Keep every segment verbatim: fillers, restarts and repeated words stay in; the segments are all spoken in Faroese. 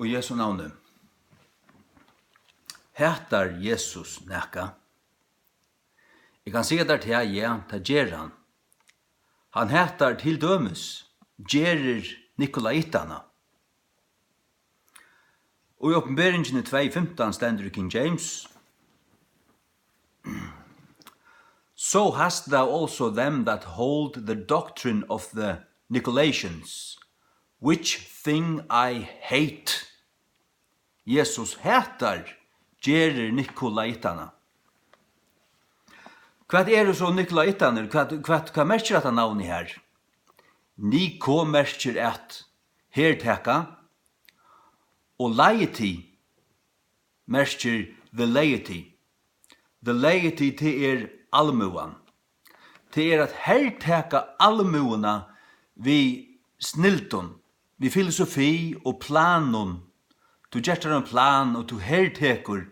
Í Jesu navni. Hatar Jesus nakað? Eg kann siga tær tað, ja, tað ger hann. Hann hatar til dømis gerðir Nikolaitanna. Og í Opinberingini tvey fimtan stendur í King James: "So hast thou also them that hold the doctrine of the Nicolaitans, which thing I hate." Jesus hatar gerðir Nikolaitanna. Hvat eru so Nikolaitanir? Hvat, hvat, hvat merkir hetta navnið her? Niko merkir at hertaka, og laity merkir the laity. The laity, tað er almúgan. Tað er at hertaka almúguna við snildum, við filosofi og planum. Tú gert tær ein plan, og tú hertekur.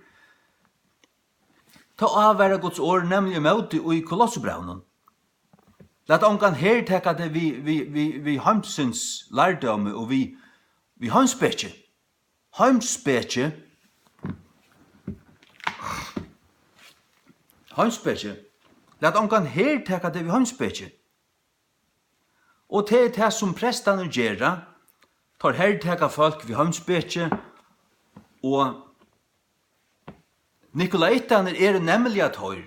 Tá ávara Guds orð nemliga ímóti í Kolossebrævinum: "Lat ongan hertaka teg við, við, við, við heimsins lærdómi og við, við heimspeki." Heimspeki. Heimspeki. Lat ongan hertaka teg við heimspeki. Og tað er tað, sum prestarnir gera. Teir hertaka fólk við heimspeki, og Nikolaitanir eru nemliga teir,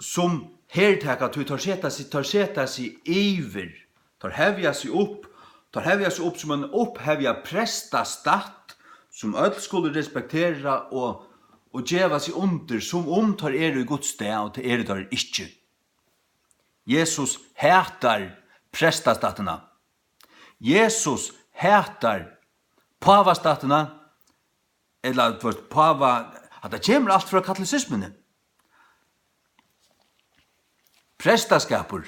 sum hertaka, tí teir seta seg, teir seta seg yvir, teir hevja seg upp, teir hevja seg upp sum ein upphevja prestastatt, sum øll skulu respektera og, og geva seg undir, sum um teir eru í Guds stað, og tað eru teir ikki. Jesus hatar prestastattina. Jesus hatar pávastattina, ella, tú veist, páva, hatta kemur alt frá katolisismuni. Prestaskapur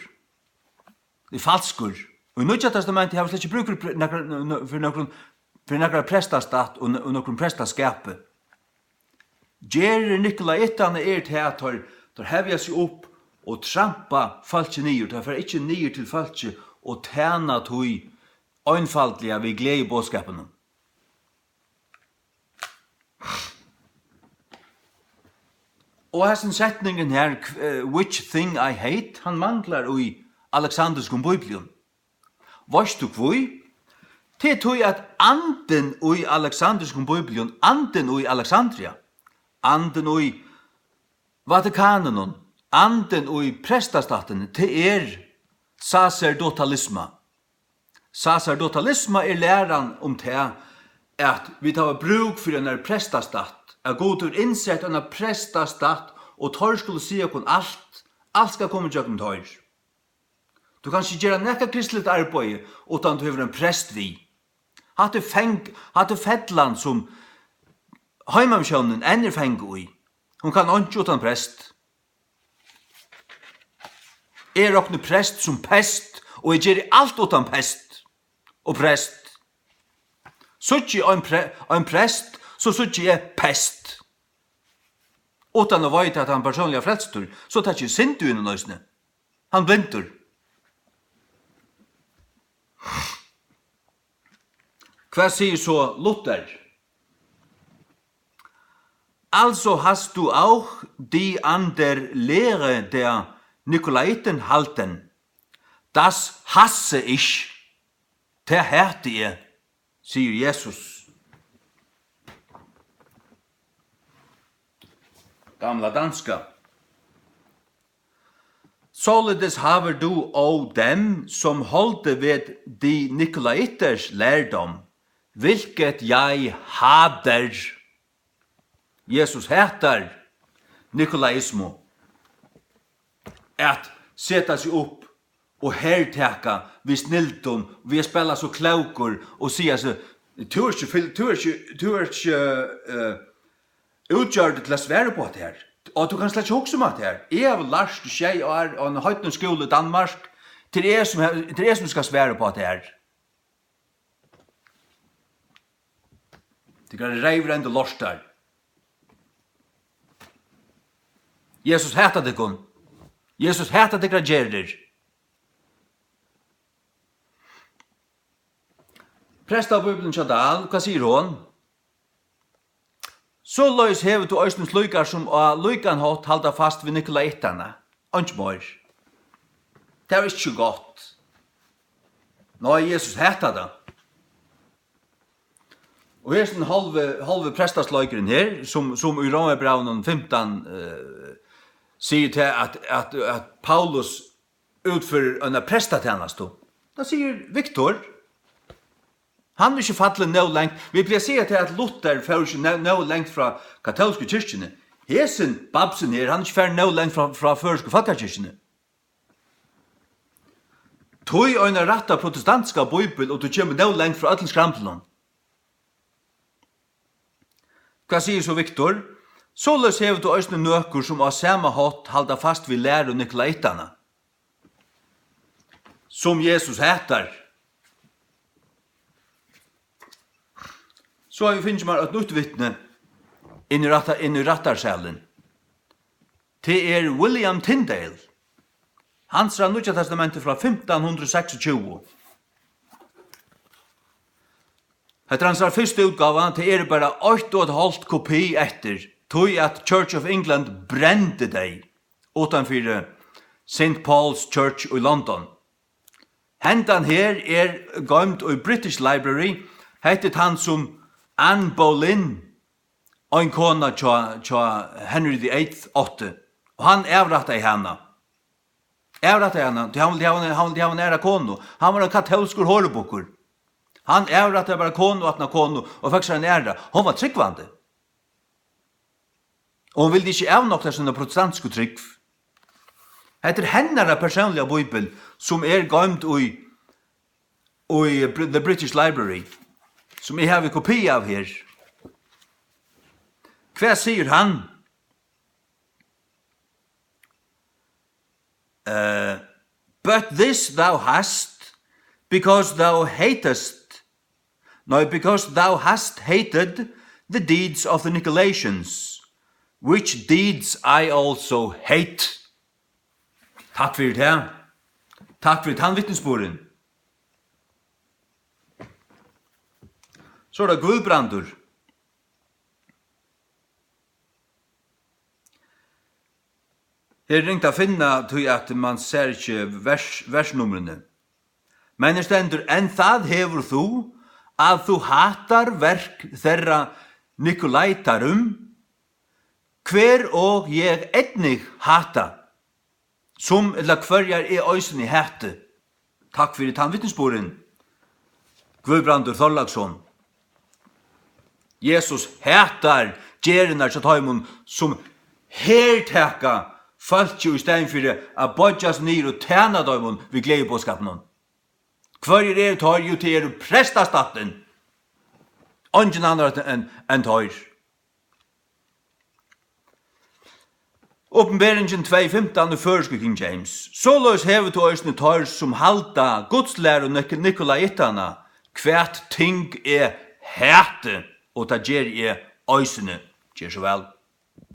er falskur. Og í Nýggja Testamenti hava vit slett ikki brúk fyri pre-, nakra, n-, n-, fyri nøkrum, fyri nakra prestastatt og n-, og nøkrum prestaskapi. Gerðir Nikolaitanna er tað, at teir, teir hevja seg upp og trampa fólkið niður. Teir fara ikki niður til fólkið og tæna tí einfaldliga við gleðiboðskapinum. Og hesin setningurin her, eh, "which thing I hate", hann manglar í aleksandriskum bíblium. Veitst tú hví? Tað er tí, at andin í aleksandriskum bíblium, andin í Alexandria, andin í Vatikaninum, andin í prestastattini, tað er sacerdotalisma. Sacerdotalisma er læran um tað, at vit hava brúk fyri einari prestastatt, at Gud hevur innsett eina prestastatt, og teir skulu siga okkum alt, alt skal koma ígjøgnum teir. Tú kanst ikki gera nakað kristligt arbeiði, uttan tú hevur ein prest við. Hatta er fang-, hatta er fellan, sum Heimamissiónin enn er fangi í. Hon kann einki uttan prest. Eg rokni prest sum pest, og eg geri alt uttan pest og prest. Síggi eg ein pre-, ein prest, so síggi eg pest. Uttan at veita, at hann persónliga er frelstur, so taki eg synd í honum eisini. Hann blindur. Hvat sigur so Luther? Also hast du auch die an der Lehre der Nikolaiten halten. Das hasse ich. Tað hati eg, sigur Jesus. Gamla danska. Således haver du og dem, som holde ved de nikolaiters lærdom, hvilket jeg hader. Jesus hatar nikolaismu. At seta seg upp og hertaka við snildum, við at spæla so klókur og siga so, tú ert ikki fil-, tú ert ikki, tú ert ikki, eh, útgjørdur til at svara upp á hatta her. Og tú kanst slett ikki hugsa um hatta her. Eg havi lært í sjey ár á einum heidnum skúla í Danmark. Tað er eg sum, tað er eg sum skal svara upp á hatta her. Tykkara reyvrendu lortar. Jesus hatar tykkum. Jesus hatar tykkara gerðir. Prestabíblian hjá Dahl, hvat sigur hon? Soleiðis hevur tú eisini slíkar, sum á líkan hátt halda fast við Nikolaitarnar. Einki meir. Tað er ikki so gott. Nei, Jesus hatar tað. Og hesin hálvi, hálvi prestasleikurin her, sum, sum í Rómarbrævinum fimtan, eh, sigur til at, at, at Paulus útførir eina prestatænastu. Tað sigur Viktor. Hann er ikki fallin nóg langt. Vit plaga at siga til at Luther fór ikki nóg, nóg langt frá katólsku kirkjuni. Hesin babsin her, hann er ikki farin nóg langt frá, frá føroysku fólkakirkjuni. Tí eina rætta protestantiska bíbel, og tú kemur nóg langt frá øllum skramblinum. Hvat sigur so Viktor? Soleiðis hevur tú eisini nøkur, sum á sama hátt halda fast við læru Nikolaitanna, sum Jesus hatar. So havi eg fingið mær eitt nýtt vitni inn í rætta-, inn í rættarsalin. Tað er William Tyndale. Hansara Nýggja Testamenti frá fimtan hundrað og seksogtjúgu. Hetta er hansara fyrsta útgáva, tað eru bara eitt og eitt hálvt kopi eftir, tí at Church of England brendi tey uttanfyri Saint Paul's Church í London. Hendan her er goymd í British Library. Hetta er tann, sum Anne Boleyn, ein kona hjá, hjá Henry the Eighth, átti, og hann avrættaði hana. Avrættaði hana, tí hann vildi hava, hann vildi hava eina aðra konu. Hann var ein katólskur horubukur. Hann avrættaði bara konu aftan á konu og fekk sær eina aðra. Hon var trúgvandi. Og hon vildi ikki avnokta sína protestantsku trúgv. Hetta er hennara persónliga bíbel, sum er goymd í, í Br-, The British Library, sum eg havi kopi av her. Hvat sigur hann? Eh, "But this thou hast, because thou hatest, no, because thou hast hated the deeds of the Nicolaitans, which deeds I also hate." Takk fyri tað. Takk fyri tann vitnisburðin. So er tað Guðbrandur. Her er ringt at finna, tí at mann sær ikki vers, versnumrini. Men her stendur: "En tað hevur tú, at tú hatar verk Nikolaitarum, hver og eg einnig hata, sum ella hvørjar eg eisini hati." Takk fyri tann vitnisburðin, Guðbrandur Þorláksson. Jesus hatar gerðirnar hjá teimum, sum hertaka fólki í staðin fyri at boyggja seg niður og tæna teimum við gleðiboðskapinum. Hvørjir eru teir? Jú, tað eru prestastættin. Eingin annar enn, enn teir. Opinberingin tvey fimtan í føroysku King James. Soleiðis hevur tú eisini teir, sum halda gudslæru Nik-, Nikolaitana, hvat ting eg hati, og tað geri eg eisini. Ger so væl.